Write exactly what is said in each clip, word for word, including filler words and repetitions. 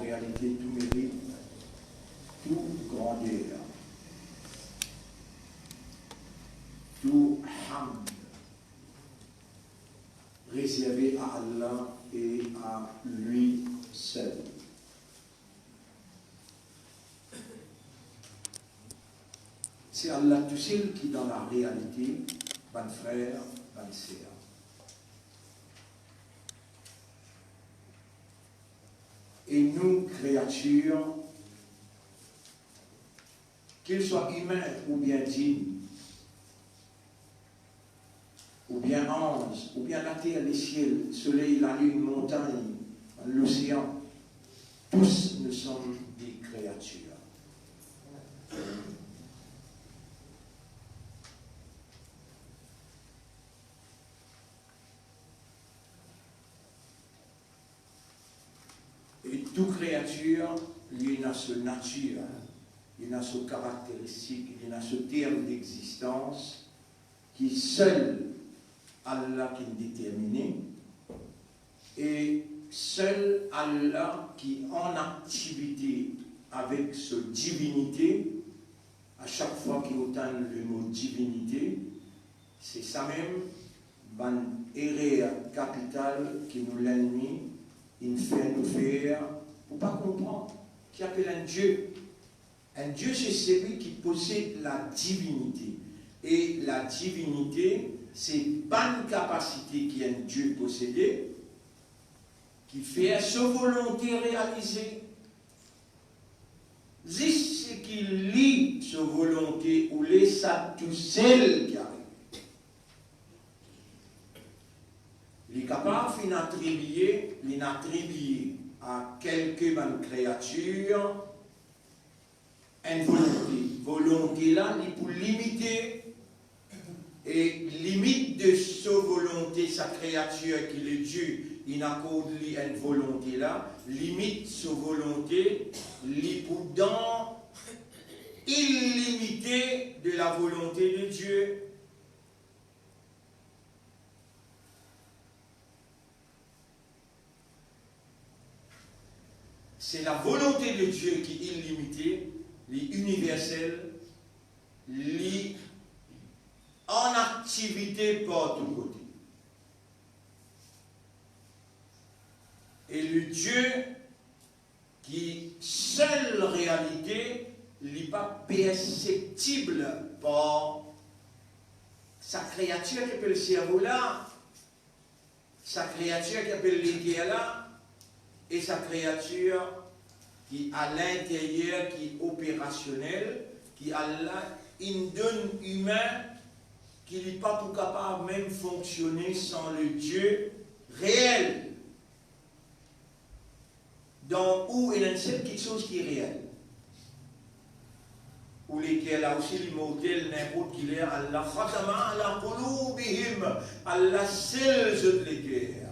Réalité, tout mérite, tout grandeur, tout hamd réservé à Allah et à lui seul. Se Allah tousel ki dan larealite, bann frer, bann ser. E nou, kreatir, kil swa imin oubien djinn, oubien anz, oubien later, lesiel, soley, lalinn, montagn, losean, tous nous sommes des créatures. E tou kreatir, li ena so natir, li ena so karakteristik, li ena so term dexistans, ki sel Allah ki'nn determine, e sel Allah ki an aktivite avek so divinite. A sak fwa ki ou tann lemo divinite, se samem bann erer kapital ki nou lennmi inn fer nou fer pou pa konpran ki apel enn Die. Enn Die, se seki posed ladivinite. E ladivinite, se bann kapasite ki enn Die posede, ki fer so volonte realize. Zis seki li so volonte oule, sa tousel ki arive. Li kapav finn atribie, li'nn atribie a kelke bann kreatir enn volonte. Volonte la, li pou limite, e limit de so volonte, sa kreatir ki le Die inn akord li enn volonte la, limit so volonte, li pou dan ilimite de la volonte de Die. Se la volonte de Die ki ilimite, li iniversel, li an aktivite partou kote. E le Die ki sel realite, li pa perseptib par sa kreatir ki apel servo la, sa kreatir ki apel leker la, e sa kreatir ki alinteryer, ki operasionel, ki Allah inn donn imin, ki li pa pou kapav mem fonksione san le Die reel. Dan ou ena enn sel kiksoz ki reel. Ou leker la osi li mortel, ninport ki ler, Allah khatama ala qulubihim, Allah sel zot leker.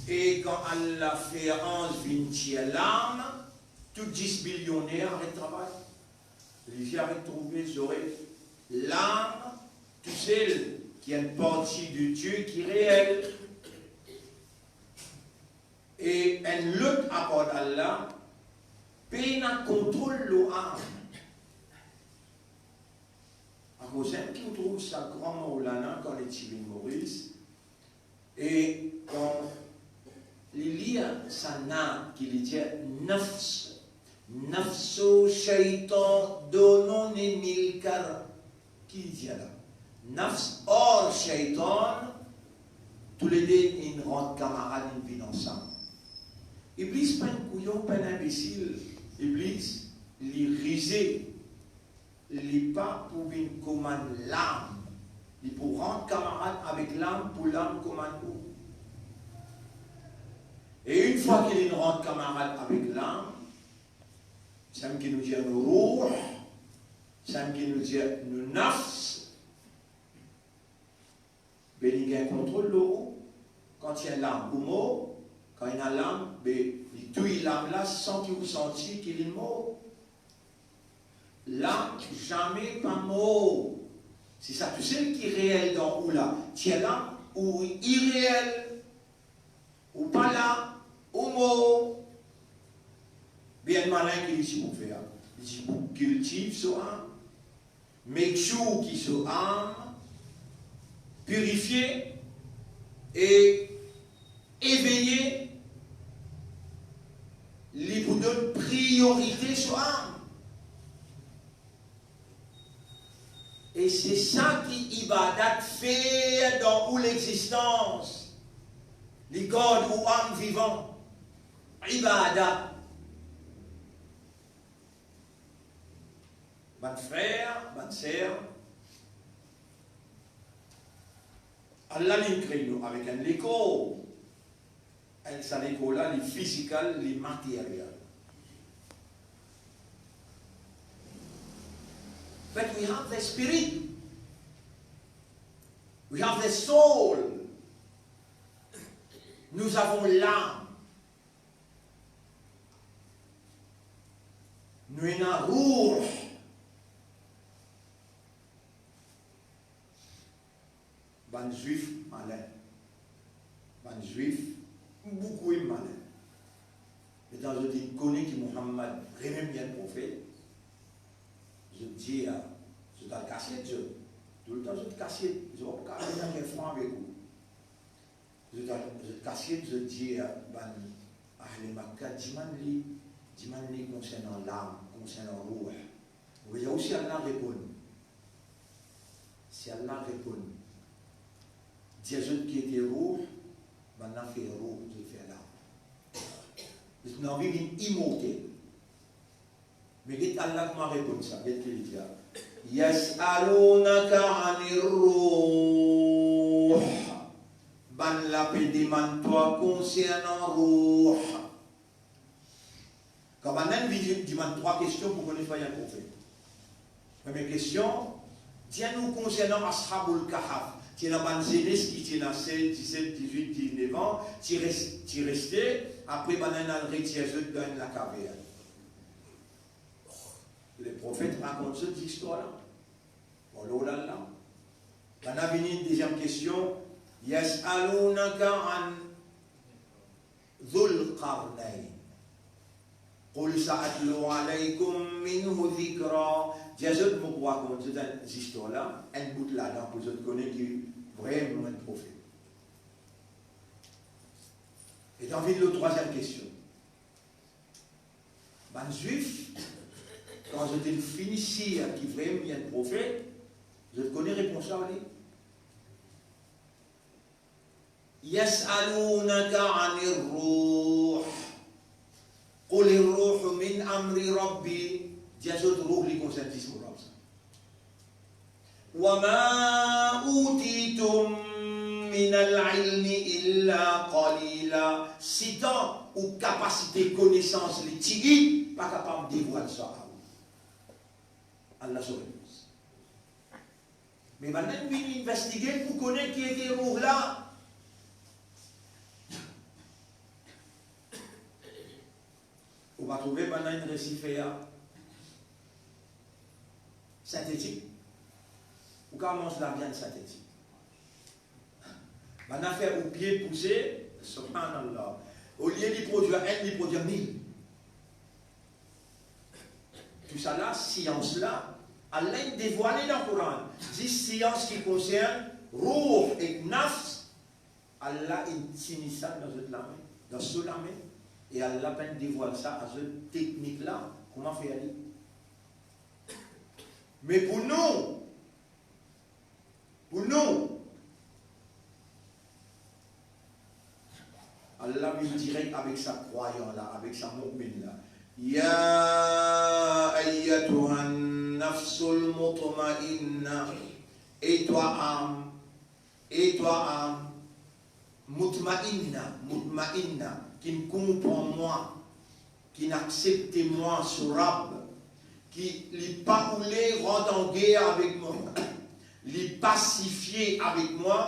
E kan Allah fer anz vinn tir larm, tou dis bilioner aret travay. Lizie aret trouve, zorey, larm, tousel ki enn parti de Die ki reel. E enn lot apar Allah pena kontrol lor arm. Akoz enn ki ou trouv sa gran Maulana kan li ti vinn Moris, e kan li lir sa naat ki li dir nafs, nafs o shaytan donon e milkar, ki li dir la? Nafs ar shaytan, toulede inn rant kamarad, inn vinn ansam. Iblis pa enn kouyon, pa enn inbesil. Iblis, li rize. Li pa pou vinn komann larm. Li pou rant kamarad avek larm, pou larm komann ou. E enn fwa ki li rant kamarad avek larm, samem ki nou dir nou ruh, samem ki nou dir nou nafs, be li gagn kontrol lor ou. Kan ti enn larm, ou mor. Kan ena larm, be li touy larm la san ki ou santi ki li mor. Larm zame pa mor. Se sa tousel ki reel dan ou la. Ti enn larm, ou ireel. ou pa la, ou mor. Be enn malin ki li ti pou fer? Li ti pou kiltiv so am, make sure ki so am pirifie e eveye, li pou donn priyorite so am. E se sa ki ibadat fer dan ou lexistans. Li gard ou am vivan. Ibadat. Bann frer, bann ser, Allah li kre nou avek enn lekor. Enn sa lekor la, li fizikal, li materyel. But we have the spirit. We have the soul. Nous avons l'âme. Nou ena rouh. Bann Zwif malin. Bann Zwif boukou malin. Letan zot inn kone ki Muhammad vremem enn profet, zot dir, zot al kasiet zot. Toultan zot kasiet, zot pa kapav vinn fran avek ou. Zot al, zot kasiet, zot dir bann Ahle Makka, dimann li, dimann li konsernan lam, konsernan rouh. Ou bizin osi Allah reponn. Si Allah reponn, dir zot ki ete rouh, bannla fer rouh, zot fer lam. Zot ena anvi vinn imortel. Me get Allah kouma reponn sa, get ki li dir. Yas'alunaka anir ruh. Bannla pe demann twa konsernan rouh. Kan bannla inn vinn dimann trwa kestion pou kone si ou enn profet. Premie kestion, dir nou konsernan Ashabul Kahf, ti ena bann zenes ki ti ena sez, diset, dizwit, diznef an, ti res-, ti reste, apre bannla inn al retir zot dan enn lakavern. Leprofet rakont zot zistwar la. Bon, lor la la. Bannla vini, deziem kestion, yas'alunaka an Dhul Qarnayn. Qul sa'atlu alaykum minhu dhikra. Dir zot, mo pou rakont zot enn zistwar la, enn bout ladan pou zot kone ki vremem enn profet. E dan vinn lor trwaziem kestion. Bann Zwif, kan zot inn fini sir ki vremem li enn profet, zot kone repons la, li, yas'alunaka anir ruh. Qulir ruhu min amri Rabbi. Dir zot rouh li konsern zis mo Rab sa. Wa ma utitum minal ilmi illa qalila. Sitan ou kapasite konesans li tigit, pa kapav devwal sa a ou. Allah so repons. Me bannla inn vinn investige pou kone ki ete rouh la. Ou pa trouve bannla inn resi fer sintetik? Ou kapav manz laviann sintetik. Bannla fer ou pie pouse, subhanallah. Olie li prodwir enn, li prodwir mil. Tousala, sians la, Allah inn devwale dan Koran. Zis sians ki konsern rouh ek nafs, Allah inn tini sa dan zot lame, dan so lame, e Allah pa'nn devwal sa a zot teknik la, kouma fer li. Me pou nou, pou nou, Allah vinn direk avek sa krwayan la, avek sa mo'min la. Ya ayyatuhan nafsul mutmainna, e twa am, e twa am, mutmainna, mutmainna, ki'nn konpran mwa, ki'nn aksepte mwa so Rab, ki li pa oule rant an ger avek mwa, li pasifie avek mwa,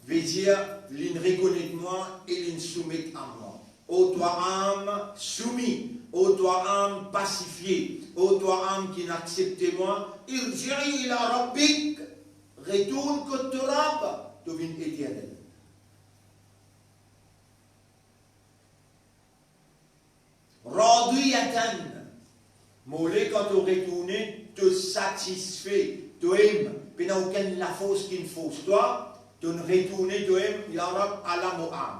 vedir li'nn rekonet mwa e li'nn soumet a mwa. O twa am soumi, o twa am pasifie, o twa am ki'nn aksepte mwa, irji ila rabbik, retourn kot to Rab, to vinn eternel. Tann, mo le kan to retourne, to satisfe, to em, pena okenn lafors ki'nn fors twa, to'nn retourne, to em, ya Rab, ala mo am.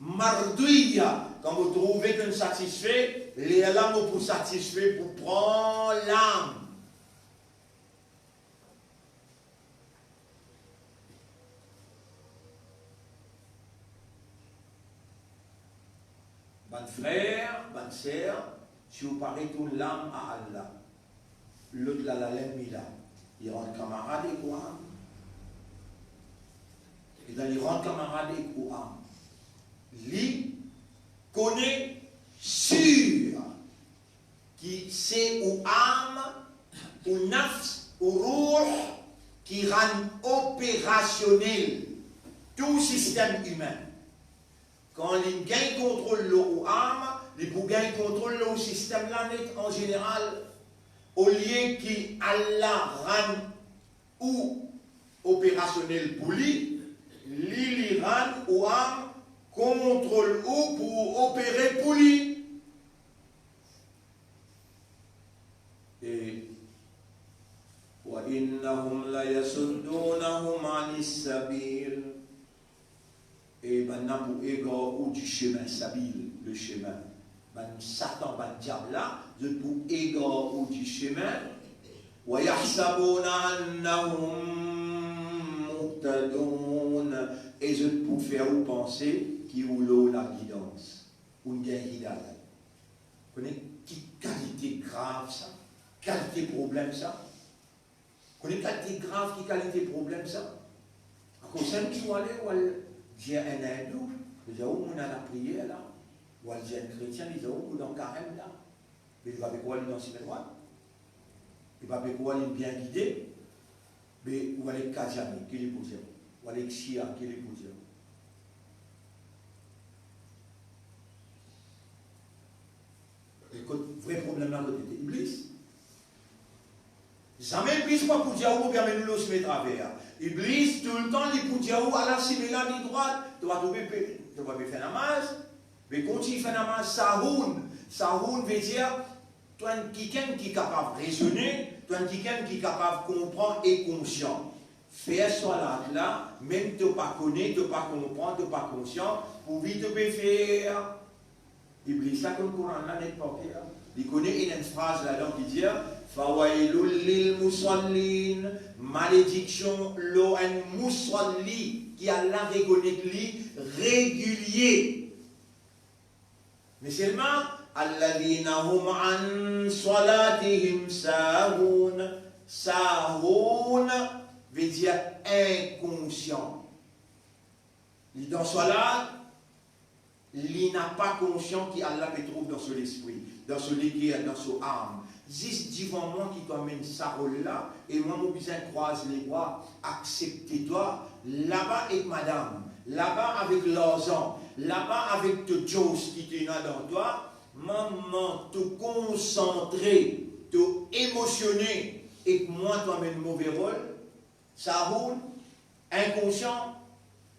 Mardiya, kan mo trouve to'nn satisfe, lerla mo pou satisfe, pou pran lam. Bann frer, bann ser, si ou pa retourn lam a Allah, lot la, lalennmi la, li rant kamarad ek ou am. E dan li rant kamarad ek ou am, li kone sir ki se ou am, ou nafs, ou roh ki rann operasionel tou sistem imin. Kan li gagn kontrol lor ou am, li pou gagn kontrol lor sistem la net an zeneral. Olie ki Allah rann ou operasionel pou li, li, li rann ou am kontrol ou pou opere pou li. E, "Wa innahum layasuddunahum anis sabil." E bannla pou egar ou di semin, sabil, le chemin. Bann Satan, bann diab la, zot pou egar ou di semin. "Wa yahsabuna annahum muhtadun." E zot pou fer ou panse ki ou lor lagidans. Ou gagn hidayat. Kone ki kalite grav sa? Kalite problem sa? Kone kalite grav, ki kalite problem sa? Akoz seki ou ale, ou al dir enn Indou, li dir ou, "Mo ena lapriyer la." Ou al dir enn kretien, li dir ou, "Mo dan karem la." Me li pa pe krwar li dan simin drwat. Li pa pe krwar li bien gide. Me ou ale Kadiani, ki li pou dir? Ou ale Shia, ki li pou dir? E kot vre problem la, kot li ete? Iblis. Zame Iblis pa pou dir ou, "Mo pe amenn ou lor sime traver." Iblis, toultan, li pou dir ou, "Ala sime la, li drwat." To pa trouve pe, to pa pe fer namaz. Me kontign fer namaz, sahun. Sahun vedir, to enn kikenn ki kapav rezone, to enn kikenn ki kapav konpran e konsian. Fer swalat la, mem to pa kone, to pa konpran, to pa konsian, pourvi to pe fer. Iblis la konn Koran la net par ker. Li kone ena enn fraz ladan ki dir, "Fawailul lil musallin", malediksion lor enn musalli ki Allah rekonet li regilie. Me selman, "alladhina hum an salatihim sahun", sahun vedir inkonsian. Li dan swalat, li napa konsian ki Allah pe trouv dan so lespri, dan so leker, dan so am. Zis divan mwa ki to amenn sa rol la, e mwa mo bizin krwaz lebra, aksepte twa, laba ek madam, laba avek larzan, laba avek to josh ki to ena dan twa, mama to konsantre, to emosione, ek mwa to amenn move rol, sahun, inkonsian,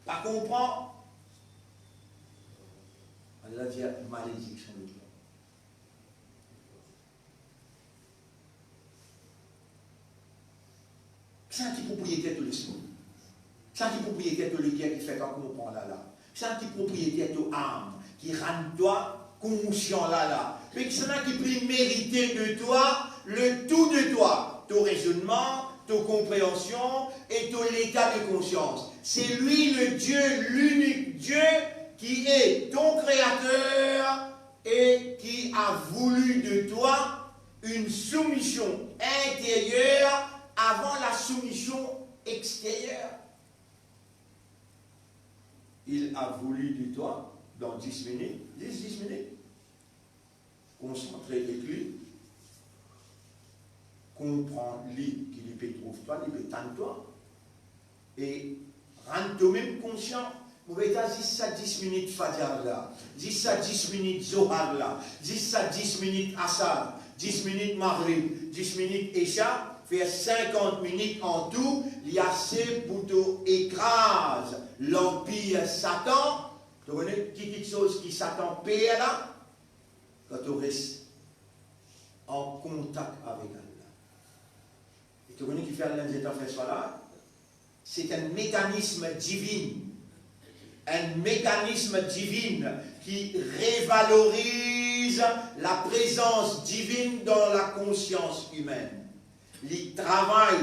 pa konpran. Allah dir, "Malediksion lor twa." Kisannla ki propriyeter to lespri? Kisannla ki propriyeter to leker ki fer twa konpran lala? Kisannla ki propriyeter to am, ki rann twa konsian lala? Me kisannla ki pli merite de twa, le tou de twa, to rezonnman, to konpreansion e to leta de konsians? C'est lui le Dieu, l'unique Dieu, qui est ton créateur et qui a voulu de toi une soumission intérieure avant la soumission extérieure. Il a voulu de toi, dan dis minit, dis, dis minit, konsantre ek li, konpran li, ki li pe trouv twa, li pe tann twa, e rann tomem konsian. Mo pe dir zis sa dis minit Fajar la, zis sa dis minit Zohar la, zis sa dis minit Asar, dis minit Maghrib, dis minit Isha, fer sinkant minit an tou, li ase pou to ekraz lanpir Satan, To kone ki kiksoz ki Satan per la? Kan to res an kontak avek Allah. E to kone ki fer Allah dir fer swalat? Se enn mekanism divin. Enn mekanism divin ki revaloriz laprezans divin dan lakonsians imenn. Li travay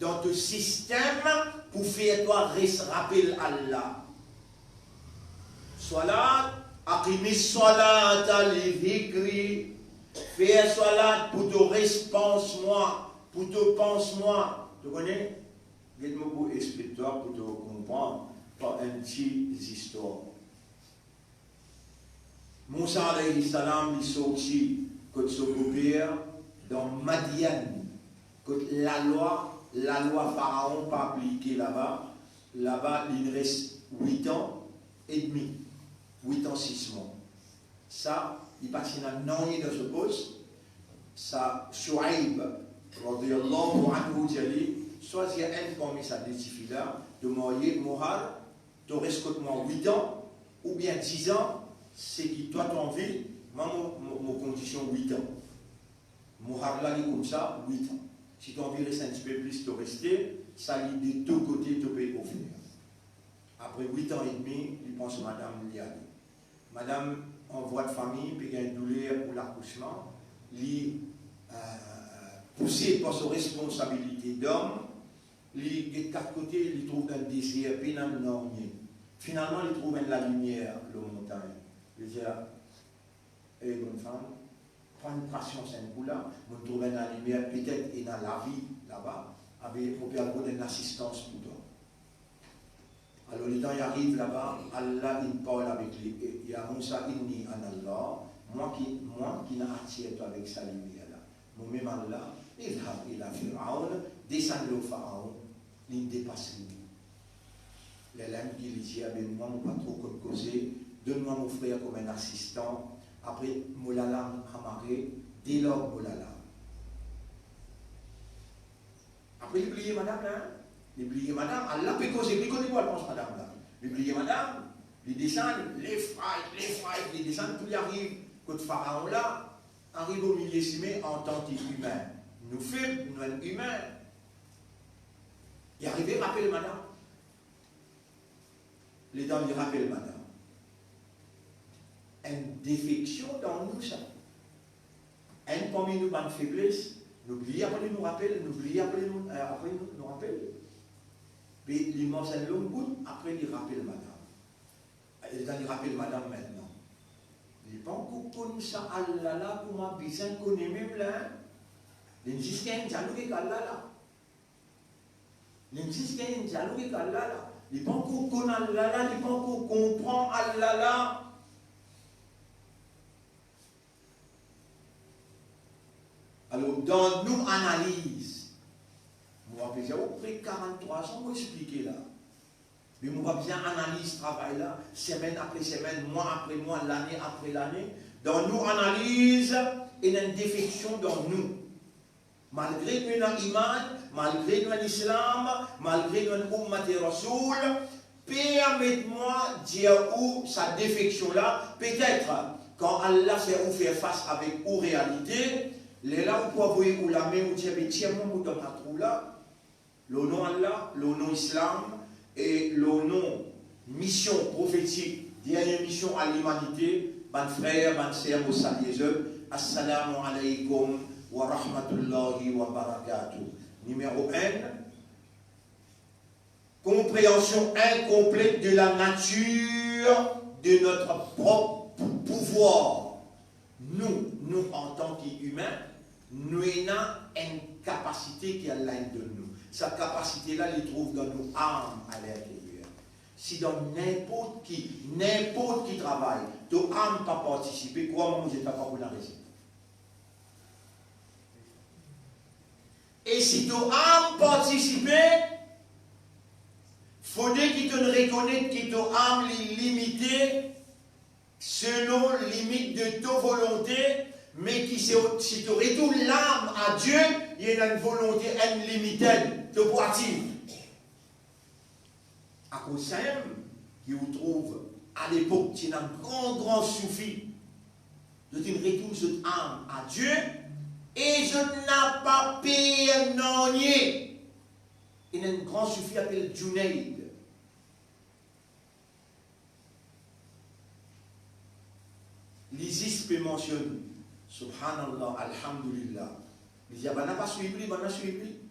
dan to sistem pou fer twa res rapel Allah. Swalat, aqimis swalata li zikri. Fer swalat pou to res pans mwa, pou to pans mwa. To kone? Get mo pou explik twa pou to konpran par enn ti zistwar. Mousa alayhi salam, li sorti kot so boper dan Madian, kot lalwa, lalwa Faraon pa aplike laba. Laba, li res wit an edmi, wit an sis mwa. Sa, li pa ti ena nanye dan so pos. Sa Shuaib, radiyallahu anhu, dir li, swazir enn parmi sa de tifi la, to marye, mohar, to res kot mwa wit an, oubien diz an, seki twa to anvi, mwa mo, mo, mo kondision wit an. Mohar la, li koumsa, wit an. Si to anvi res enn tipe plis, to reste, sa li de to kote, to pe ofer. Apre wit an edmi, li pran so madam, li ale. Madam an vwa de fami, pe gagn douler pou lakousman, li, euh, pouse par so responsabilite dom, li get kat kote, li trouv dan dezer, pena nanye. Finalman, li trouv enn lalimier lor montagn. Li dir, "Ey, bonn fam, pran pasians enn kou la, mo trouv enn lalimier, petet ena lavi laba, abe mo pe al rod enn lasistans pou twa." Alor, letan li ariv laba, Allah inn parl avek li, e, "Ya Mousa, inni ana Allah, mwa ki, mwa ki inn atir twa avek sa limier la. Mo mem Allah, idhab ila Firaun, desann lor Faraon, li depas li." Lerla li dir, "Abe mwa, mo pa tro konn koze, donn mwa mo frer kom enn asistan, apre mo lalam amare, delarg mo lalam." Apre li bliye madam la, hein? Li bliye madam, Allah pe koze, li kone pou al pran madam la. Li bliye madam, li desann, left right, left right, li desann pou li ariv kot Faraon la, ariv omilie sime antan ki imin. Nou feb, nou enn imin. Li arive rapel madam. Letan li rapel madam, enn defeksion dan nou sa. Enn parmi nou bann febles, nou bliye apre nou rapel, nou bliye apre nou, eh, apre nou, nou rapel. Pe li mars enn long bout, apre li rapel madam. Letan li rapel madam mintnan, li pankor konn sa Allah la kouma bizin kone mem la, hein? Li zis gagn zalou ek Allah la. Li zis gagn zalou ek Allah la. Li pankor konn Allah la, li pankor konpran Allah la. Alor, dan nou analiz, mo pe dir ou pre karant-trwa an, mo explike la. Me mo pa bizin analiz travay la, semenn apre semenn, mwa apre mwa, lane apre lane. Dan nou analiz, ena enn defeksion dan nou. Malgre nou ena iman, malgre nou ena lislam, malgre nou ena ummat Rasoul, permet mwa dir ou sa defeksion la, petet, kan Allah fer ou fer fas avek ou realite, lerla ou pou avoy ou lame, ou dir, "Me tir mwa mo dan latrou la." Lor non Allah, lor non Islam e lor non mision profetik, dernie mision a limanite, bann frer, bann ser, mo salie zot. Assalamu alaykum wa rahmatullahi wa barakatuh. Nimero enn, compréhension incomplète de la nature de notre propre pouvoir. Nou, nou antan ki imin, nou ena enn kapasite ki Allah inn donn nou. Sa kapasite la, li trouv dan nou am alinteryer. Si dan ninport ki, ninport ki travay, to am pa partisipe, krwar mwa, mo dir twa pa pou ena rezilta. E si to am partisipe, fode ki to rekonet ki to am li limite, selon limit de to volonte, me ki se, si to retourn lam a Dieu, li ena enn volonte unlimited, to pou ativ. Akoz samem ki ou trouv Alepok, ti ena gran, gran soufi. Zot inn retourn zot am a Die e zot napa per nanye. Ena enn gran soufi apel Junayd. Li zis pe mansionn, Subhanallah, Alhamdulillah. Li dir, "Bann la pa swiv li, bann la swiv li."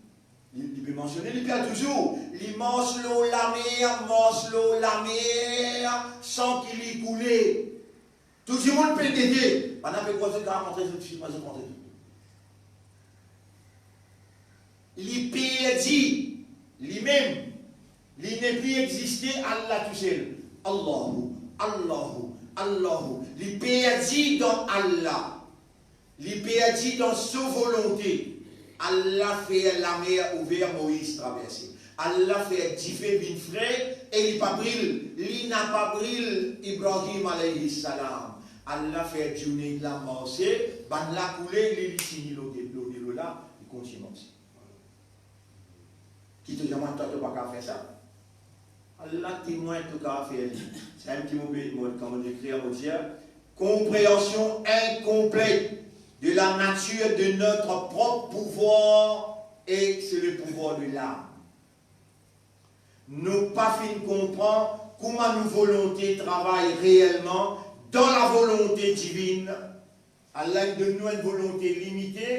Li, li pe mansione, li pe al touzour. Li mars lor lamer, mars lor lamer, san ki li koule. Tou dimoun pe gete. Bann la pe krwar zot kapav rantre, zot finn rantre tou. Li perdi limem. Li nepli existe, Allah tousel. Allahu, Allahu, Allahu. Li perdi dan Allah. Li perdi dan so volonte. Allah fer lamer ouver, Moiz traverse. Allah fer dife vinn fre e li pa bril. Li napa bril Ibrahim alayhi salam. Allah fer Junayd la marse, bann la koule, li, li fini lor de, lor delo la, li kontign marse. Ki to dir mwa, twa, to pa kapav fer sa? Allah temwin to kapav fer li. Samem ki mo pe, mo, kan mo ekrir, mo dir, compréhension incomplète de la nature de notre propre pouvoir et c'est le pouvoir de l'âme. Nou pa finn konpran kouma nou volonte travay reelman dan lavolonte divinn. Allah inn donn nou enn volonte limite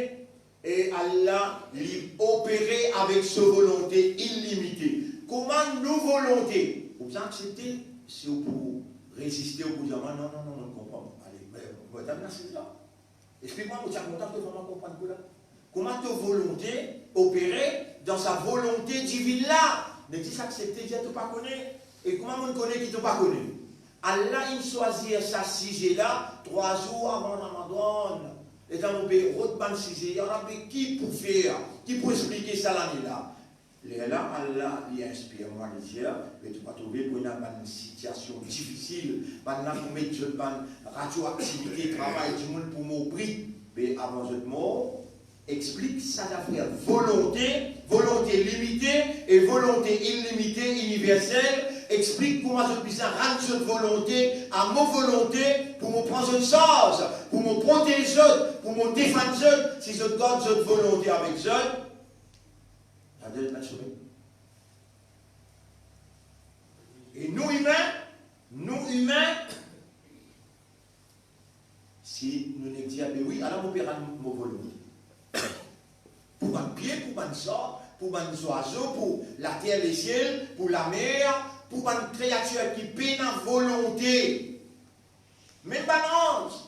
e Allah li opere avek so volonte ilimite. Kouma nou volonte, ou bizin aksepte, si ou pou reziste, ou pou dir, "Non, non, non, non, mo konpran." Ale, mo, mo, mo, asiz la. Explik mwa, mo ti a kontan ki to fer mwa konprann kou la. Kouma to volonte opere dan sa volonte divinn la? Me zis aksepte, dir to pa kone. E kouma mo kone ki to pa kone? Allah inn swazir sa size la trwa zour avan Ramadan. Letan mo pe rod bann size, ya Rabbi, ki pou fer, ki pou explike sa lane la? Lerla Allah li inspir mwa, li dir, me to pa trouve pou ena bann sitiasion difisil, bann la pou met zot bann radioaktivite, travay dimoun pou mor bri. Me avan zot mor, explik sa zafer volonte, volonte limite e volonte ilimite, iniversel. Explik kouma zot bizin rann zot volonte a mo volonte, pou mo pran zot sarz, pou mo protez zot, pou mo defann zot, si zot gard zot volonte avek zot. Sa de bann sime. E nou imin, nou imin, si nou nek dir, "Be wi, ala mo pe rann mo volonte." Pou bann pie, pou bann sar, pou bann zwazo, pou later, lesiel, pou lamer, pou bann kreatir ki pena volonte. Mem bann anz,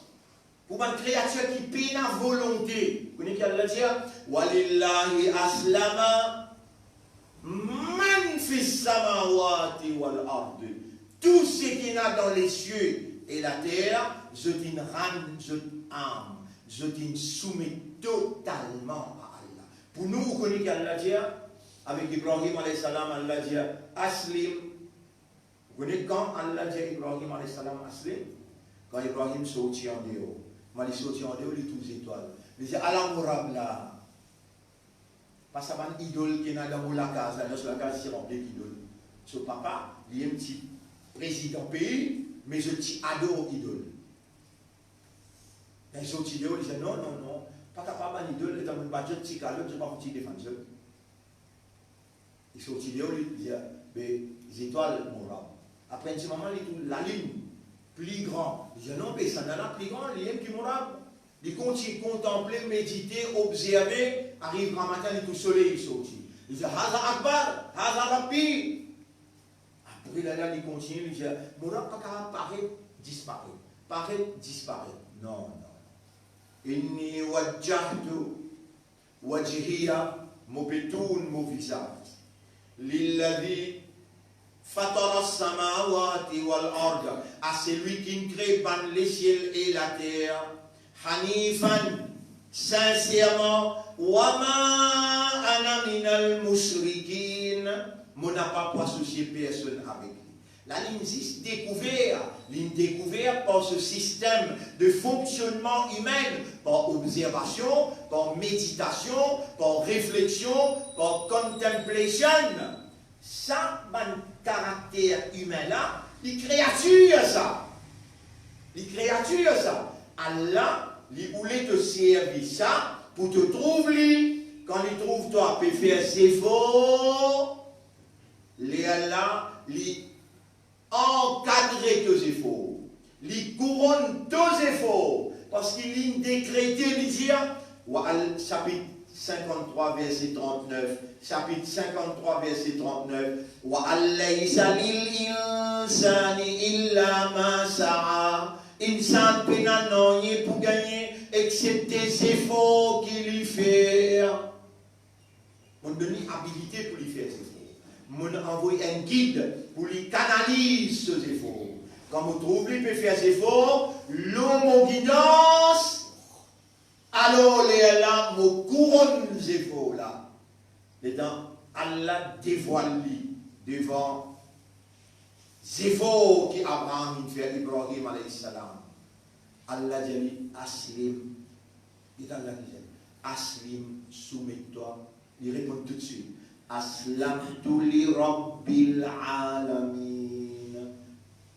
pou bann kreatir ki pena volonte. Kone ki Allah dir? "Walillahi aslama man fis samawati wal ard." Tou seki ena dan lesie e later, zot inn rann zot am, zot inn soumet totalman a Allah. Pou nou, ou kone ki Allah dir? Avek Ibrahim alayhi salam, Allah dir, "Aslim." Ou kone kan Allah dir Ibrahim alayhi salam, "Aslim"? Kan Ibrahim sorti andeor. Kouma li sorti andeor, li trouv zetwal. Li dir, "Ala mo rab la. Pa sa bann idol ki ena dan mo lakaz la." Dan so lakaz ti ranpli ek idol. So papa, li enn ti prezidan pei, me zot ti ador idol. Kan li sorti deor, li dir, "Non, non, non. Pa kapav bann idol, letan mo'nn bat zot, ti kalot, zot pa fouti defann zot." Li sorti deor, li dir, "Be, zetwal mo rab." Apre enn ti moman, li trouv lalinn pli gran. Li dir, "Non, be, sannla pli gran, li mem ki mo rab." Li kontign kontanple, medite, obzerve, ariv gramatin, li trouv soley sorti. Li dir, "Haza akbar, haza Rabbi." Apre la, la, li kontigne, li dir, "Mo rab pa kapav paret, disparet, paret, disparet. Non, non. Inni wajjahtu wajhiya, mo pe tourn mo vizaz, lillazi fatara samawati wal ard, a selwi ki kre bann lesiel e later, hanifan, sinserman, wa ma ana minal mushrikin, mo napa pou asosie personn avek li." La, linn zis dekouver, linn dekouver par so sistem de fonksionnman imin, par obzervasion, par meditasion, par refleksion, par contemplation. Sa bann karakter imin la, Li kreatir sa. Li kreatir sa. Allah, li oule to servi sa pou to trouv li. Kan li trouv twa pe fer zefor, lerla li ankadre to zefor. Li kouronn to zefor, parski li dekrete, li dir, wa al-, sapit sinkanntrwa, verse trantnef, sapit sinkanntrwa, verse trantnef, "Wa an laysa lil insani illa ma sa'a." Insan pena nanye pou gagne, exsepte zefor ki li fer. Mo'nn donn li abilite pou li fer zefor. Mo'nn anvoy enn gid pou li kanaliz so zefor. Kan mo trouv li pe fer zefor, lor mo gidans, alor lerla mo kouronn zefor la. Letan Allah devwal li devan zefor ki Abraham inn fer Ibrahim alayhi salam, Allah dir li, "Aslim." Get Allah ki dir, "Aslim, soumet twa." Li reponn toutswit, "Aslamtu li Rabbil alamin."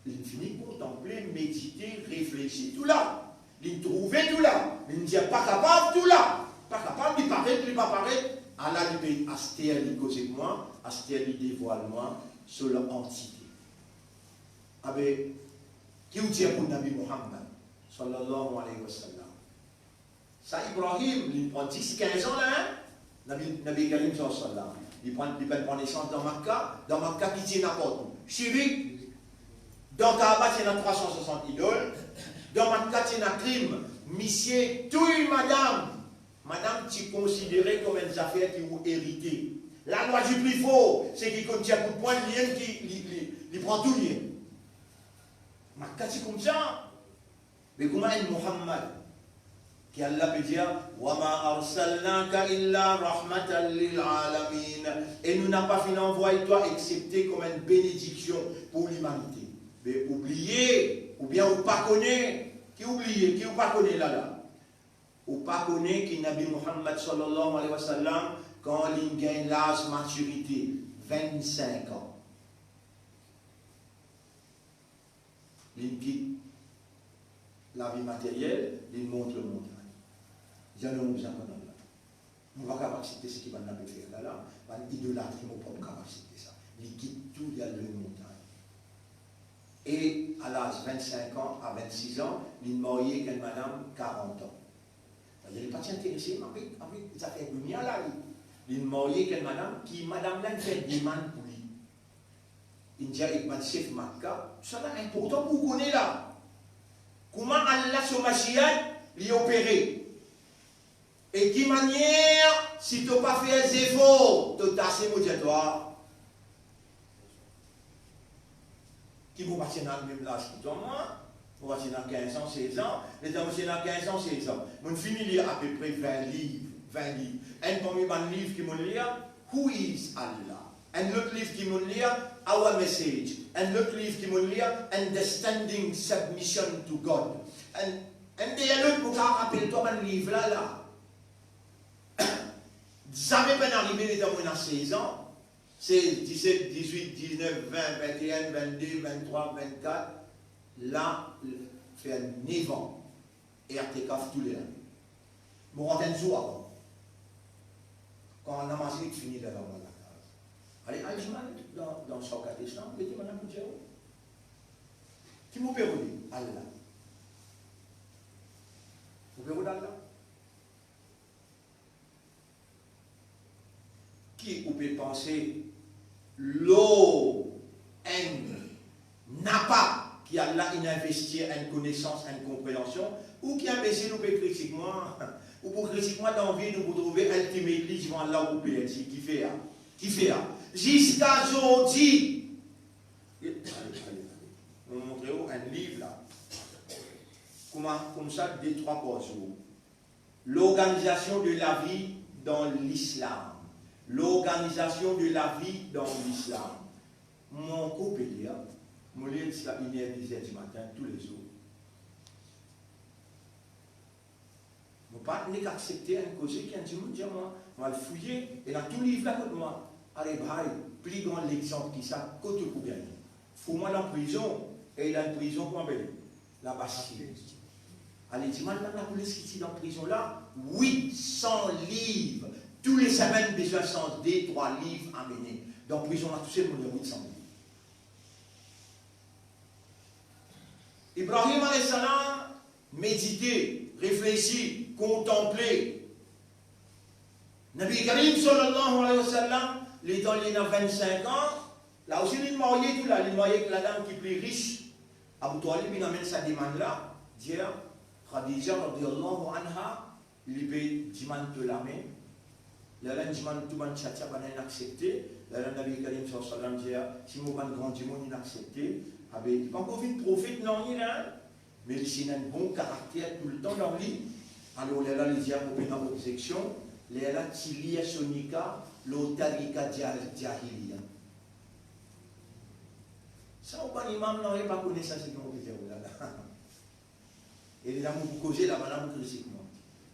Li fini kontanple, medite, reflesi, tou la. Li trouve tou la. Li dir, "Pa kapav," tou la. Pa kapav, li paret, li pa paret. Ala li pe, aster li koz ek mwa, aster li devwal mwa so lantite. Abe, ki ou dir pou Nabi Muhammad, sallallahu alayhi wa sallam? Sa Ibrahim, li pran dis, kinz an la, hein? Nabi, Nabi Ibrahim, sallallahu alayhi wa sallam, li pran, li pran nesans dan Makka, dan Makka ki ti ena partou? Shirik, dan Kaaba ti ena trwa san swasant idol, dan Makka ti ena krim, misie touy madam, madam ti konsidere kom enn zafer ki ou erite. Lalwa di pli for, seki konn tir kout pwin, li mem ki, li, li, li pran tou li. Makka ti koumsa. Me kouma enn Muhammad, ki Allah pe dir, "Wa ma arsalnaka illa rahmatan lil alamin." E nou napa finn anvway twa exsepte kom enn benediksion pou limanite. Me ou bliye, oubien ou pa kone, ki ou bliye, ki ou pa kone la la. Ou pa kone ki Nabi Muhammad, sallallahu alayhi wa sallam, kan li gagn laz matirite, vinn-sink an, li kit lavi materyel, li mont lor montagn. Li dir, "Non, mo bizin pran Allah. Mo pa kapav aksepte seki bann la pe fer la la, bann idolatri, mo pa kapav aksepte sa." Li kit tou, li al lor montagn. E a laz vinn-sink an, a vinn-sis an, li marye ek enn madam karant an. Li pa ti interese avek, avek zafer dunia la, li. Li marye ek enn madam ki madam la inn fer demann pou li. Inn dir ek bann sef Makka, tousala inportan pou ou kone la. Kouma Allah so mashiat, li opere. E ki manier, si to pa fer zefor, to tase, mo dir twa. Ki mo pa ti ena mem laz ki twa mwa, mo pa ti ena kinz an, sez an, letan mo ti ena kinz an, sez an, mo'nn fini lir apepre vin liv, vin liv. Enn parmi bann liv ki mo'nn lir, Who is Allah? Enn lot liv ki mo'nn lir, Our Message. Enn lot liv ki mo'nn lir, Understanding Submission to God. Enn, enn deryer lot, mo kapav rapel twa bann liv la, la. Zame pa'nn arive letan mo ena sez an, sez, diset, dizwit, diznef, vin, vinteenn, vintde, vintrwa, vintkat, la, fer nef an, ertekaf tou le lane. Mo rant enn zour avan. Kan namaz li fini, la, dan lakaz. Ale, al dimann dan, dan sa ou gete sa, ou gete bann la pou dir ou. Ki mo pe rode? Allah. Mo pe rod Allah. Ki ou pe panse lor enn napa ki Allah inn investi enn konesans, enn konpreansion, ou ki inbesil, ou pe kritik mwa, ou pou kritik mwa dan vid, ou pou trouve ultimately divan Allah ou pou perdi. Kifer? Kifer? Ziska zordi. Ale, ale, ale. Mo montre ou enn liv la. Kouma, koumsa, de trwa par zour. L'organisation de la vie dans l'islam. L'organisation de la vie dans l'islam. Mo ankor pe lir, mo lir ziska inn er, de zer dimatin toulezour. Mo pa nek aksepte enn koze ki enn dimoun dir mwa, mo al fouye, ena tou liv la kot mwa. Ale bhai, pli gran lexanp ki sa, kot ou pou gagne? Pou mwa dan prizon, e dan prizon kouma apel? La Bastille. Ale dimann bann lapolis ki ti dan prizon la, wit san liv. Tou le semenn bizin sanz de, trwa liv amene. Dan prizon la tousel mo donn wit san liv. Ibrahim alayhis salam medite, reflesi, kontanple. Nabi Karim sallallahu alayhi wa sallam, letan li ena vinn-sink an, la osi li marye tou la, li marye ek ladam ki pli ris. Abu Talib inn amenn sa demann la, dir Khadija radiyallahu anha, li pe dimann to lame. Lerla inn dimann tou bann tia tia, bann la inn aksepte. Lerla Nabi Karim sallallahu alayhi wa sallam dir, si mo bann gran dimoun inn aksepte, abe, li pankor vinn profet nanye la, me li ti ena enn bon karakter toultan dan li. Alor lerla li dir, mo pena obzeksion, lerla ti lir so nika lor tarika ja-, jahiliya. Sa ou bann imam la, ou pa kone sa, seki mo pe dir ou la la. E li la mo pou koze la, bann la pou kritik mwa.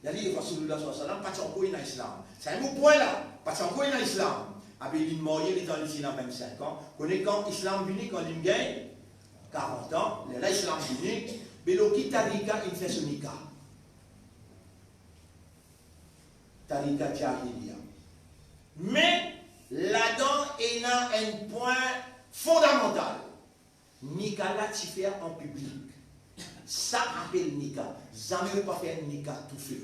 Li dir Rasoulillah sallallahu alayhi wa sallam pa ti ankor ena Islam. Sa mo pwin la, pa ti ankor ena Islam. Abe li marye letan li ti ena vinn-sink an. Kone kan Islam vini? Kan li gagn karant an, lerla Islam vini. Be lor ki tarika inn fer so nika? Tarika jahiliya. Me ladan ena enn pwin fondamantal. Nika la ti fer an piblik. Sa apel nika. Zame ou pa fer enn nika toufe.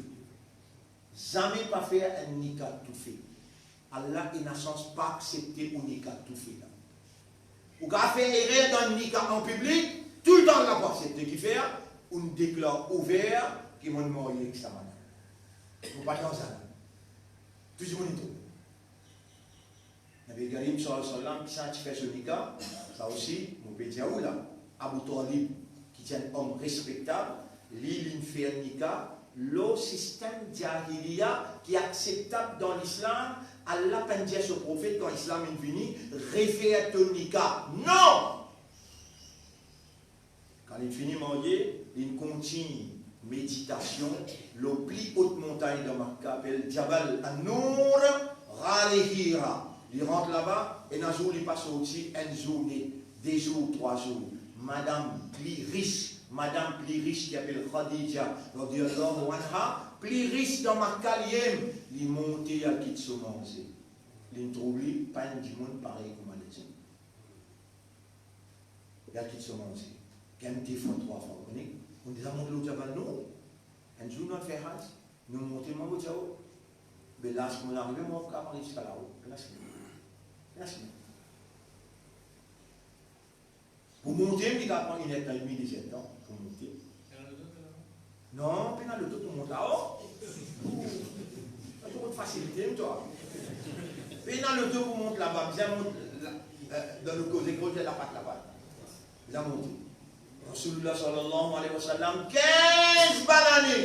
Zame pa fer enn nika toufe. Allah ena sans pa aksepte ou nika toufe la. Ou kapav fer erer dan nika an piblik, toultan Allah pa aksepte. Kifer? Ou deklar ouver ki mo marye ek sa madam. Ou pa dan zame. Tou dimoun inn trouve. Nabi Karim sallallahu alayhi wa sallam, ki sa ti fer so nika, sa osi, mo pe dir ou la, Abu Talib, ki ti enn om respektab, li, linn fer nika lor sistem jahiliya ki akseptab dan Lislam. Allah pa'nn dir so profet, kan Islam inn vini, refer to nika. Non! Kan linn fini marye, linn kontign meditasion lor pli ot montagn dan Makka, apel Jabal An-Nur, Ghar Hira. Li rant laba, ena zour li pa sorti, enn zourne, de zour, trwa zour. Madam pli ris, madam pli ris ki apel Khadija, radiyallahu anha, pli ris dan Makka li mem, li monte, li al kit so manze. Linn trouv li pa enn dimoun parey kouma lezot. Li al kit so manze. Gagn de fwa, trwa fwa, ou kone, nou deza mont lor Jabal Nur. Enn zour nou al fer haj, nou monte, mwa mo dir ou, be la, si mo arive, mo pa kapav arive ziska lao. Pena simin. Pena simin. Pou monte, li kapav pran inertan edmi, dezertan pou monte. Non, pena loto pou mont lao. Sa tro fasilite, twa. Pena loto pou mont laba, bizin mont la, eh, dan lot kote, kote lapat, lapat. Bizin monte. Rasoulillah sallallahu alayhi wa sallam, kinz bann lane.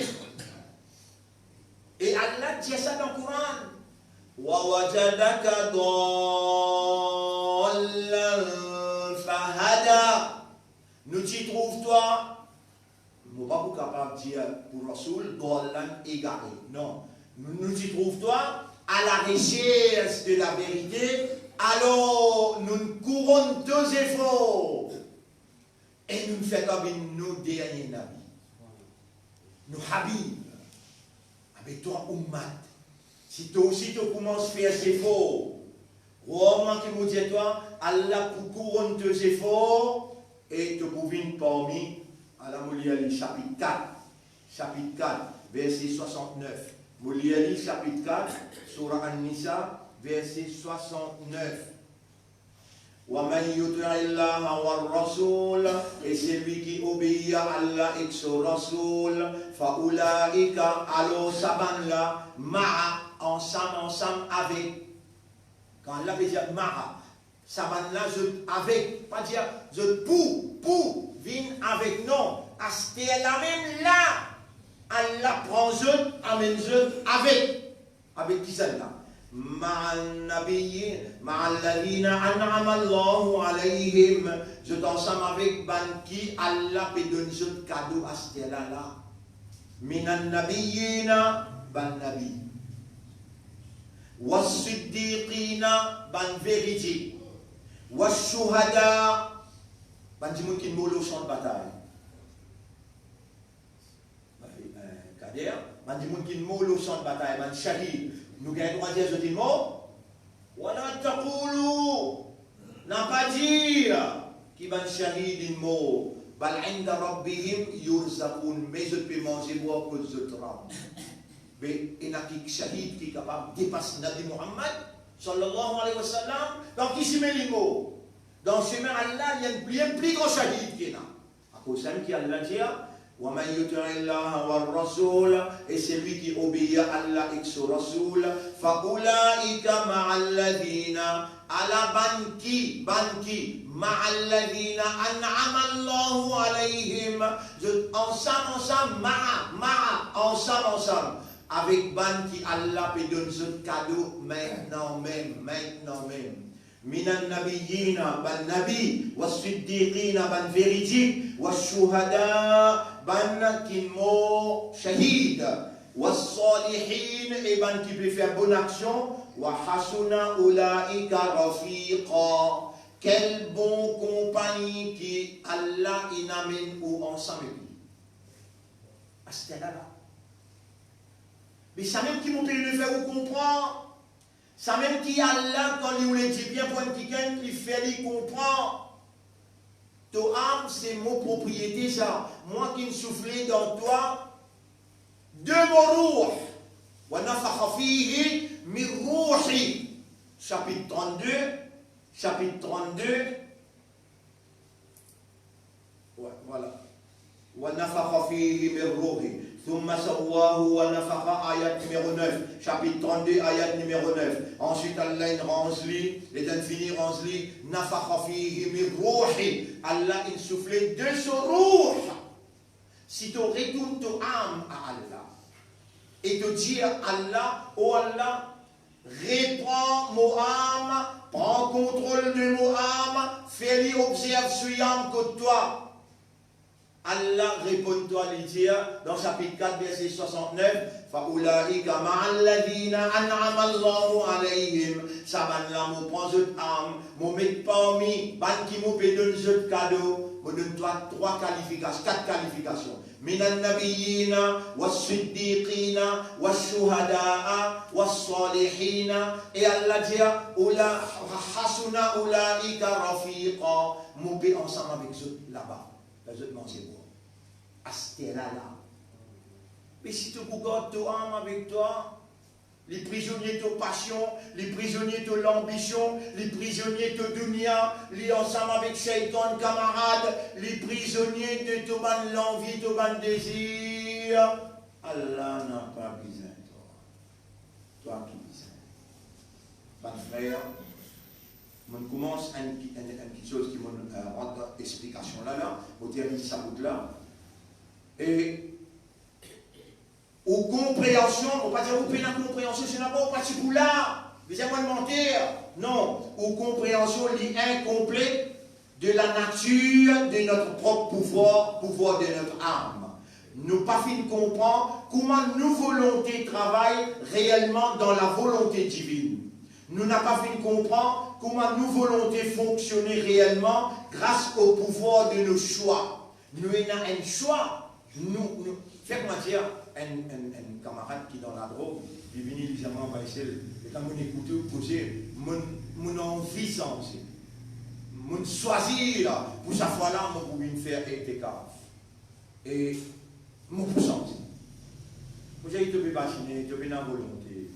E Allah dir sa dan Koran, "Wa wajadaka dallan fahada." Nou ti trouv twa, mo pa pou kapav dir pou Rasoul, dallan, egare. Non. Nou, nou ti trouv twa à la recherche de la vérité, alor nou kouronn to zefor. E nou fer twa vinn nou dernie nabi. Nou Habib. Abe twa oumat. Si twa osi to koumans fer zefor, krwar mwa ki mo dir twa, Allah pou kouronn to zefor e to pou vinn parmi, ala mo lir li sapit kat. Sapit kat, verse swasant-nef. Mo lir li sapit kat, Sourah An-Nisa, verse swasant-nef. "Wa man yuti'illaha war rasoul", e selwi ki obeir Allah ek so Rasoul, "fa ulaika", alor sa bann la, "ma'a", ansam, ansam avek. Kan Allah pe dir "ma'a", sa bann la zot avek, pa dir zot pou, pou vinn avek, non. Aster la mem la, Allah pran zot, amenn zot avek. Avek kisannla? "Ma'an nabiyyin, ma'alladhina an'ama Allahu alayhim", zot ansam avek bann ki Allah pe donn zot kado aster la la. "Minan nabiyyina", bann nabi. "Was siddiqina", bann veridik. "Was shuhada", Bann dimoun ki mor lor san batay. Bann, eh, Kader, bann dimoun ki mor lor san batay, bann shahid, nou gagn drwa dir zot inn mor? Wala taqulu, napa dir ki bann shahid inn mor, bal inda rabbihim yurzaqun, me zot pe manze bwar kot zot Rab. Be, ena ki shahid ki kapav depas Nabi Muhammad, sallallahu alayhi wa sallam, dan ki sime li mor? Dan sime Allah, li enn pli, enn pli gran shahid ki ena. Akoz sa mem ki Allah dir, "Wa man yuti'illaha war rasul," e selwi ki obeir Allah ek so Rasul, "fa ulaika ma'alladhina," ala bann ki, bann ki, "ma'alladhina an'ama Allahu alayhim," zot ansam, ansam, ma'a, ma'a, ansam, ansam avek bann ki Allah pe donn zot kado mintnan mem, mintnan mem. Minan nabiyyina, bann nabi, was siddiqina, bann veridik, was shuhada, bann ki mor shahid, was salihin, e bann ki pe fer bonn aksion, wa hasuna ulaika rafiqa. Kel bon konpagni ki Allah inn amenn ou ansam ek li. Asterla la. Me sa mem ki mo pe fer ou konpran. Sa mem ki Allah, kan li oule dir bien pou enn kikenn, li fer li konpran. To am, se mo propriete sa. Mwa ki'nn soufle dan twa de mo rou. Wa nafakha fihi min ruhi. Sapit trannde, sapit trannde. Ouais, voilà. Wa nafakha fihi min ruhi. Thumma sawwahu wa nafakha, ayat nimero nef, sapit trannde, ayat nimero nef. Answit, Allah inn ranz li, letan fini ranz li, nafakha fihi min ruhi. Allah inn soufle de so rou. Si to retourn to am a Allah, e to dir Allah, "O Allah, repran mo am, pran kontrol de mo am, fer li obzerv siyam kot twa." Allah reponn twa, li dir dan sapit kat, verse swasantnef, "Fa ulaika ma'alladhina an'ama Allahu alayhim." Sa bann la, mo pran zot am, mo met parmi bann ki mo pe donn zot kado. Mo donn twa trwa kalifikasion, kat kalifikasion. Minan nabiyyina, was siddiqina, was shuhadaa, was salihina. E Allah dir, "Ula-, hasuna ulaika rafiqa." Mo pe ansam avek zot laba. Zot manze bwar. Asterla la. Me si to pou gard to am avek twa, li prizonie to pasion, li prizonie to lanbision, li prizonie to dounia, li ansam avek Shaytan kamarad, li prizonie de to bann lanvi, to bann dezir. Allah napa bizin twa. Twa ki bizin. Bann frer, mo koumans enn, enn, enn kiksoz ki mo, eh, rant dan explikasion la, la, mo terminn sa bout la. E ou konpreansion, mo pa dir ou pena konpreansion, se napa ou pa ti pou la, bizin mwa manter. Non, ou konpreansion li inkonple de la nature de notre propre pouvoir, pouvoir de notre âme. Nou pa finn konpran kouma nou volonte travay reelman dan la volonte divine. Nou napa finn konpran kouma nou volonte fonksione reelman gras o pouvoir de nou swa. Nou ena enn swa. Nou, nou, fer kouma dir, enn, enn, enn kamarad ki dan ladrog, li vini, li dir mwa, Vaysel, letan mo ekout ou koze, mo, mo anvi sanze. Mo swazir pou sa fwa la, mo pou vinn fer itikaf. E mo pou sanze. Mo dir, to pe bazine, to pena volonte.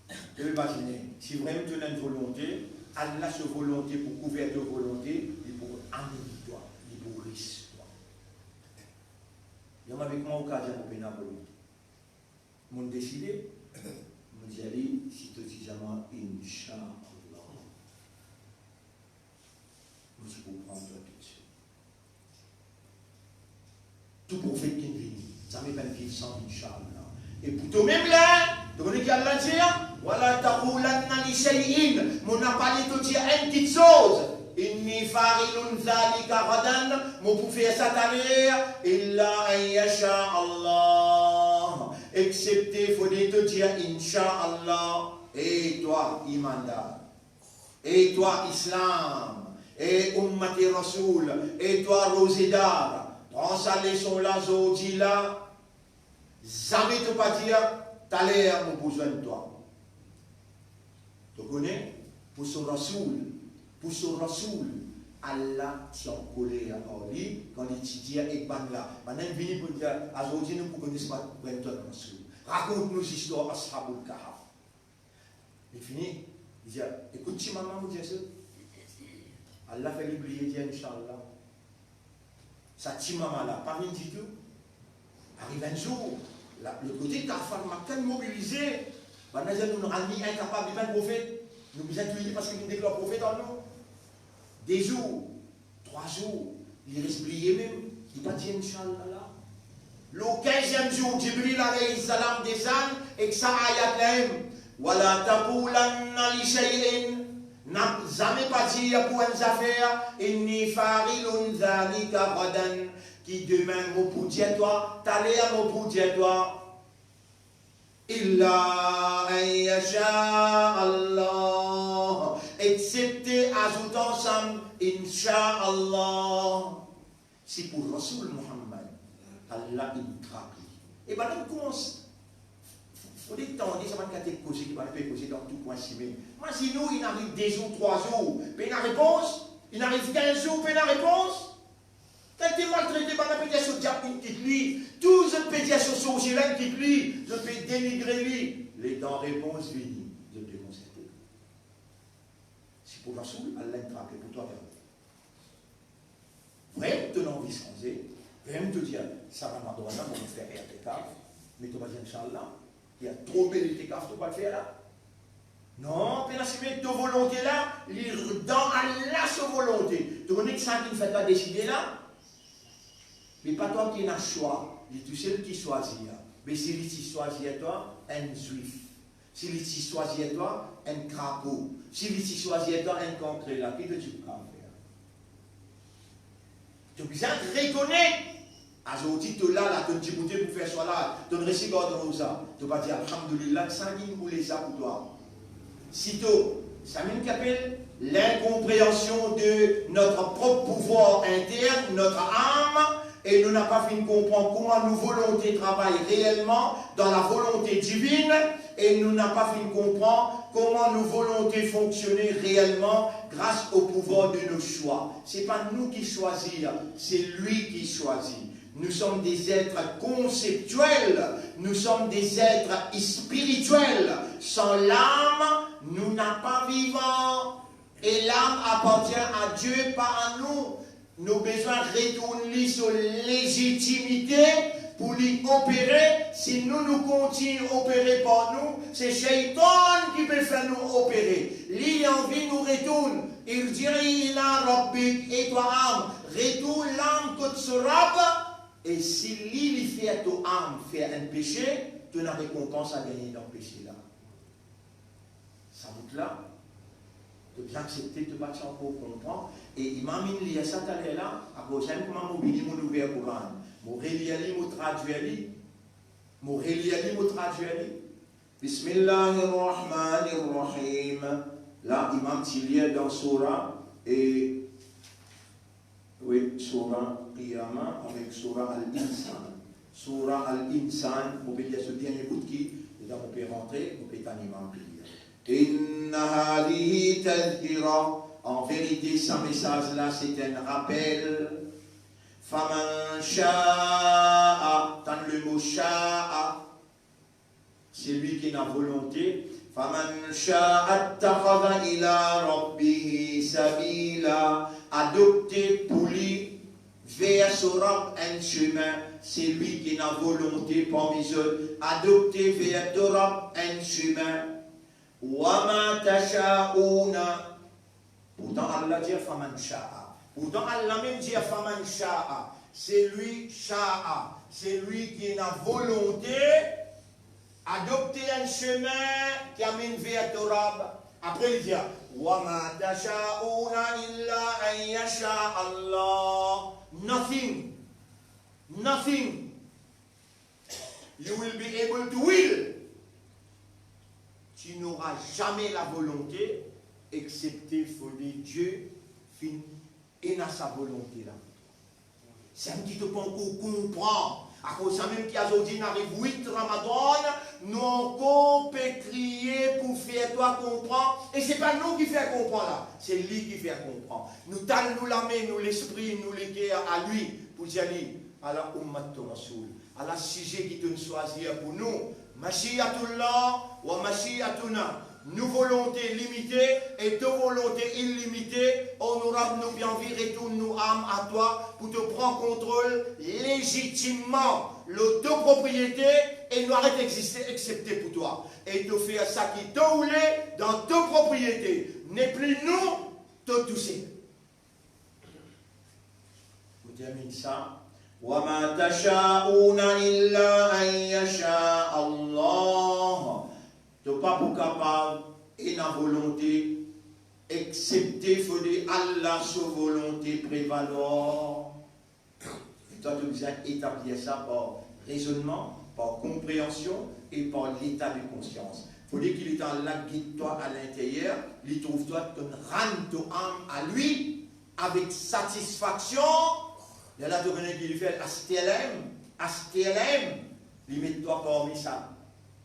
To pe bazine, si vremem to ena enn volonte, Allah so volonte pou kouver to volonte, li pou amenn twa, li pou res twa. Zame avek mwa ou kapav dir mo pena volonte. Mo deside, mo dir li, si to dir mwa, Inshallah. Mo ti pou pran twa toutswit. Tou profet ki vini, zame pa'nn viv san Inshallah. E pou tomem la, to kone ki Allah dir, wala taqulanna li shay'in, mo napa le to dir enn kiksoz, inni fa'ilun dhalika ghadan, mo pou fer sa taler, illa an yasha Allah, exepte fode to dir Inshallah. E twa, imandar. E twa, Islam, E Ummat Rasoul, e twa Rozedar, pran sa leson la zordi la, zame to pa dir, taler mo pou zwenn twa. To kone, pou so Rasoul, pou so Rasoul, Allah ti ankoler ar li, kan li ti dir ek bannla, bannla inn vini pou dir, azordi nou pou kone sa bann Rasoul. Rakont nou zistwar Ashabul Kahf. Li fini, li dir, ekout ti mama, mo dir sa. Allah fer li bliye dir, inshallah. Sa ti mama la, pa vinn ditou. Ariv enn zour, la, lot kote, kafar Makka inn mobilize. Bannla dir, nou, nou rann li inkapab, li pa enn profet. Nou bizin touy li parski li deklar profet ar nou. De zour, trwa zour, li res bliye mem, li pa dir inshallah la. Lor kinziem zour, Jibril alayhi salam desann ek sa ayat la mem, "Wala taqulanna li shay'in", na zame pa dir pou enn zafer, "inni fa'ilun dhalika ghadan", ki demin mo pou dir twa, taler mo pou dir twa. Illa an yasha Allah, excepte azout ansam, insha Allah. Si pou Rasoul Muhammad, Allah inn trap li. E bann koumans, fode tande sa bann kate koze ki bann pe koze dan tou kwin sime. Mazinn ou, inn ariv de zour, trwa zour, pena repons, inn ariv kinz zour, pena repons. Tel ti maltrete, bann la pe dir so diab inn kit li, tou zot pe dir so sorsie la inn kit li, zot pe denigre li. Letan repons vini, zot pe konserte. Si pou Rasoul, Allah inn trap li, pou twa, gard. Vremem to ena anvi sanze, vremem to dir, sa pa mo drwa la, mo fer itikaf, me to pa dir, inshallah, ki a tro bel itikaf to pou al fer la. Non, pena sime, to volonte la, li dan Allah so volonte. To kone ki sa ki'nn fer twa deside la? Me pa twa ki ena swa, li tousel ki swazir. Me si li ti swazir twa, enn Zwif, si li ti swazir twa, enn krapo, si li ti swazir twa, enn kankrela, ki to ti pou kapav fer? To bizin rekonet, azordi to la la, to diboute pou fer swala, to res gard roza, to pa dir, "Alhamdulillah, sa ki'nn boule sa pou twa." Sito, samem ki apel l'incompréhension de notre propre pouvoir interne, notre âme, e nou napa finn konpran kouma nou volonte travay reelman dan la volonte divine, e nou napa finn konpran kouma nou volonte fonksione reelman gras o pouvwar de nos swa. Se pa nou ki swazir, se li ki swazir. Nous sommes des êtres conceptuels, nous sommes des êtres spirituels. San lam, nou napa vivan. E lam apartien a Die, pa a nou. Nou bizin retourn li so lezitimite pou li opere. Si nou, nou kontign opere par nou, se Shaytan ki pe fer nou opere. Li, li anvi nou retourn. Irji' ila rabbik, e twa am, retourn lam kot so Rab. E si li, li fer to am fer enn pese, to ena rekonpans a gagne dan pese la. Sa bout la, to bizin aksepte, to pa ti ankor konpran. E imam inn lir sa taler la, akoz enn kouma mo vini, mo ouver Koran. Mo relir li, mo tradwir li. Mo relir li, mo tradwir li. Bismillahir Rahmanir Rahim. La, imam ti lir dan soura, e Wi, Soura Qiyamah avek Soura Al-Insan. Soura Al-Insan, mo pe lir so dernie bout ki, letan mo pe rantre, mo pe tann imam pe lir. Inna hadhihi tadhkira. An verite, sa mesaz la, se enn rapel. Faman sha'a, tann le mo sha'a, Selwi ki ena volonte, faman sha'a ittakhadha ila rabbihi sabila, adopte pou li ver so Rab enn semin, selwi ki ena volonte parmi zot, adopte ver to Rab enn semin. Wa ma tasha'una, Pourtan, Allah dir faman sha'a. Pourtan, Allah mem dir faman sha'a. Selwi sha'a, selwi ki ena volonte, adopte enn semin ki amenn ver to Rab. Apre li dir, wa ma tasha'una illa an yasha Allah. Nothing, nothing you will be able to will. Tu n'auras jamais la volonté, excepté fode Dieu ena sa volonte la. Samem ki to pankor konpran. Akoz samem ki azordi inn ariv wit Ramadan, nou ankor pe kriye pou fer twa konpran. E se pa nou ki fer konpran la, se li ki fer konpran. Nou tann nou lame, nou lespri, nou leker a li, pou dir li, ala ummat to Rasoul, ala size ki to'nn swazir pou nou, mashiatullah wa mashiatuna, nou volonte limite e to volonte ilimite, onorab, nou pe anvi retourn nou am a twa pou to pran kontrol lezitimman lor to propriete e nou aret existe exsepte pou twa. E to fer sa ki to oule dan to propriete, nepli nou, to tousel. Mo terminn sa. Wa ma tashauna illa an yasha Allah. To pa pou kapav ena volonte, exsepte fode Allah so volonte prevalwar. E twa, to bizin etablir sa par rezonnman, par konpreansion e par leta de konsians. Fode ki Letan la gid twa a linteryer, li trouv twa to'nn rann to am a li avek satisfaksion. Lerla to kone ki li fer, aster la mem, aster la mem, li met twa parmi sa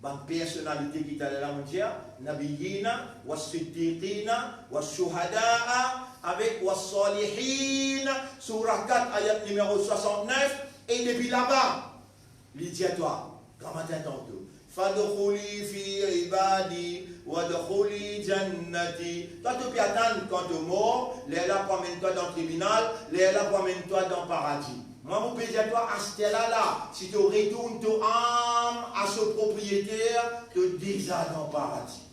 bann personalite ki taler la mo dir, nabiyina, wa siddiqina, wa shuhadaa, avek wa salihin, soura kat, ayat nimero swasantnef, e depi laba, li dir twa, gramatin tanto, fadkhuli fi ibadi, wadkhuli jannati. Twa to pe atann kan to mor, lerla pou amenn twa dan tribinal, lerla pou amenn twa dan paradi. Mwa, mo pe dir twa, aster la la, si to retourn to am a so propriyeter, to deza dan paradi.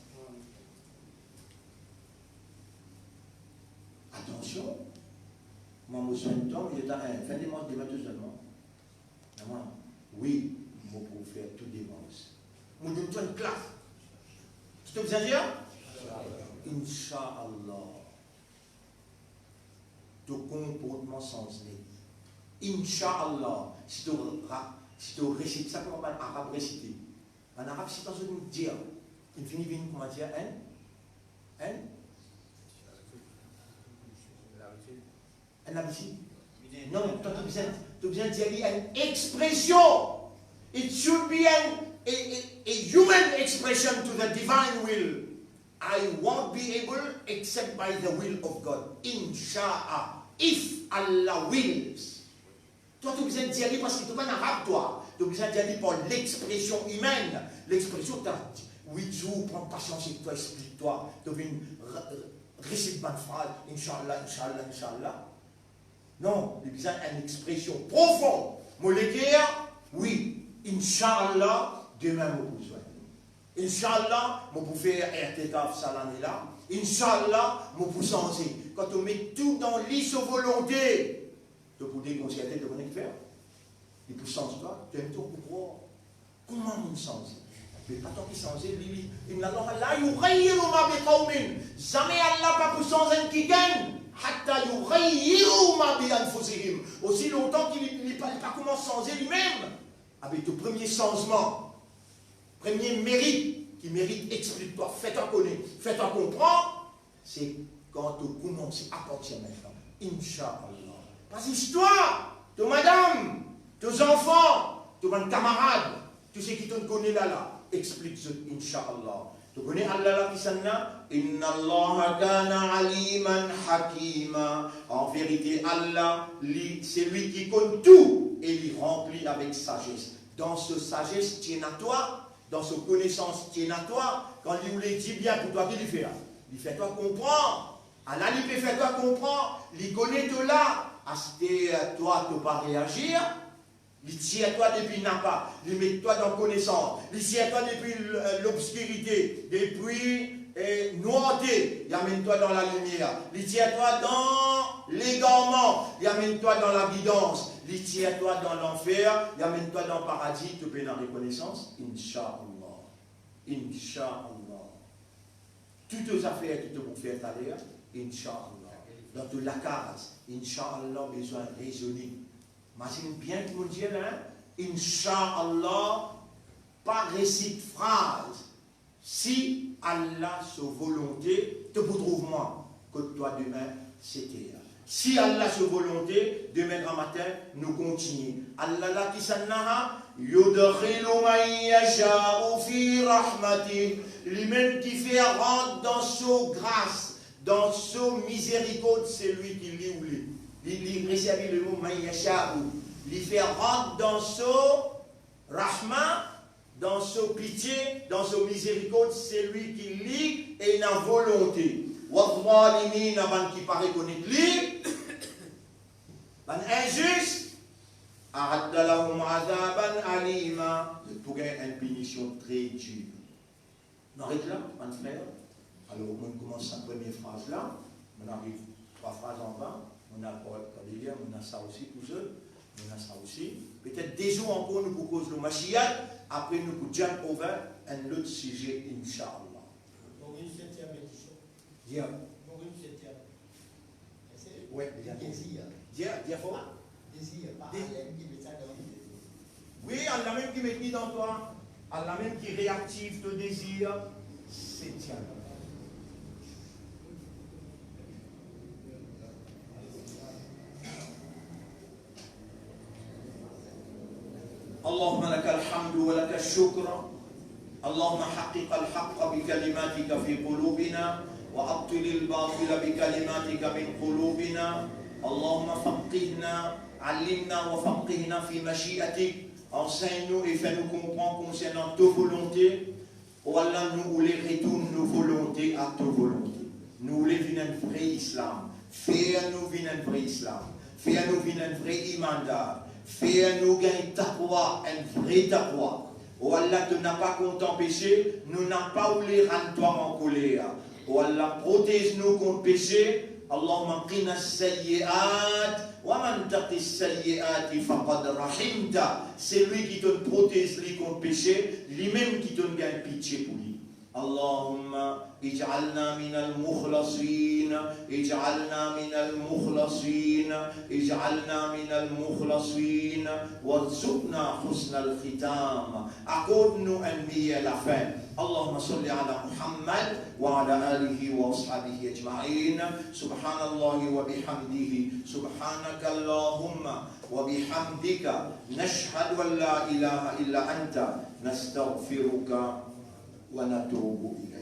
Atansion, mwa, mo swagn twa, mo dir twa, eh, fin de mwa, demann to swagn mwa. Mwa, wi, mo pou fer tou demars. Mo donn twa enn klas. Ki to bizin dir? Inshallah. To konportman sanz net. Inshallah, si to ra-, si to resit sa kouma bann Arab resite. Bann Arab, si to zot dir, inn fini vinn kouma dir, enn, enn, enn labitid. Non, to, to bizin, to bizin dir li enn expresion. It should be an, a, a, a human expression to the divine will. I won't be able except by the will of God. Inshallah, if Allah wills. Twa, to bizin dir li, parski to pa Arab, twa. To bizin dir li par lexpresion imenn. Lexpresion, ta, wi, Dieu, pran pasians ek twa, explik twa. To vinn re-, re-, resit bann fraz, Inshallah, Inshallah, Inshallah. Non, li bizin enn expresion profon. Mo leker, wi, Inshallah, demin mo pou swagn. Inshallah, mo pou fer i'tikaf sa lane la. Inshallah, mo pou sanze. Kan to met tou dan li so volonte, to pou dekonserte, to kone ki fer? Li pou sanz twa, to enn tou pou krwar. Kouma mo sanze? Me pa twa ki sanze li, li. Inna Allaha la yughayyiru ma bi qawmin. Zame Allah pa pou sanz enn kikenn hatta yughayyiru ma bi anfusihim. Osi lontan ki li, li pa, li pa koumans sanze limem. Abe to premie sanzman, premie merit ki merit explik twa, fer twa kone, fer twa konpran, se kan to koumans apartir aster la, Inshallah. Pa zis twa, to madam, to zanfan, to bann kamarad, tou seki to kone la la, explik zot Inshallah. To kone Allah la kisannla? Inna Allaha kana aliman hakima. An verite, Allah, li, se li ki konn tou e li ranpli avek sazes. Dan so sazes ti ena twa, dan so konesans ti ena twa, kan li oule dir bien pou twa, ki li fer? Li fer twa konpran. Ala li pe fer twa konpran, li kone to la. Aster twa, to pa reazir, li tir twa depi napa, li met twa dan konesans, li tir twa depi l-, lobskirite, depi, eh, nwarte, li amenn twa dan lalimier, li tir twa dan legarman, li amenn twa dan lagidans, li tir twa dan lanfer, li amenn twa dan paradi, to pena rekonesans? Inshallah. Inshallah. Tou to zafer ki to pou fer taler, Inshallah. Dan to lakaz, Inshallah, bizin rezone. Mazinn bien ki mo dir la, hein? Inshallah, pa resit fraz. Si Allah so volonte, to pou trouv mwa. kot twa demin sete. Si Allah so volonte, demin gramatin, nou kontigne. Allah la kisannla, yudkhilu man yasha'u fi rahmatih, limem ki fer rant dan so gras, dan so mizerikord, selwi ki li oule. Li, li reservi lemo man yasha'u. Li fer rant dan so rahma, dan so pitie, dan so mizerikord, selwi ki li ena volonte. Wadh-dhalimin, bann ki pa rekonet li, bann inzis, a'adda lahum adhaban alima, zot pou gagn enn pinision tre dir. Nou aret la, bann frer. Alor, mo koumans sa premie fraz la, mo ariv trwa fraz anba, mo ena par, par deryer, mo ena sa osi pou zot, mo ena sa osi. Petet de zour ankor nou pou koz lor Mashiach, apre nou pou jump over enn lot size, inshallah. Morim, septième édition. Dia. Morim, septième. Wi, dia. Dia, dia for. Dezir, pa Alem ki met sa dan li. Wi, Allah mem ki met li dan twa. Allah mem ki reaktiv to dezir, se Dieu. اللهم لك الحمد ولك الشكر. اللهم حقق الحق بكلماتك في قلوبنا، وأبطل الباطل بكلماتك من قلوبنا. اللهم فقهنا، علمنا وفقهنا في مشيئتك. Ansegn nou e fer nou konpran konsernan to volonte. O Allah, nou oule retourn nou volonte a to volonte. Nou oule vinn enn vre Islam. Fer nou vinn enn vre Islam. Fer nou vinn enn vre imandar. Fer nou gagn taqwa, enn vre taqwa. O Allah, to napa kontan pese, nou napa oule rann twa ankoler. O Allah, protez nou kont pese. اللهم قنا السيئات، ومن تق السيئات فقد رحمته. Selwi ki to'nn protez li kont pese, limem ki to'nn gagn pitie pou li. اللهم اجعلنا من المخلصين، اجعلنا من المخلصين، اجعلنا من المخلصين، وارزقنا حسن الختام. Akord nou enn meyer lafin. اللهم صل على محمد وعلى آله وأصحابه أجمعين. سبحان الله وبحمده، سبحانك اللهم وبحمدك، نشهد أن لا إله إلا أنت، نستغفرك ونتوب إليك.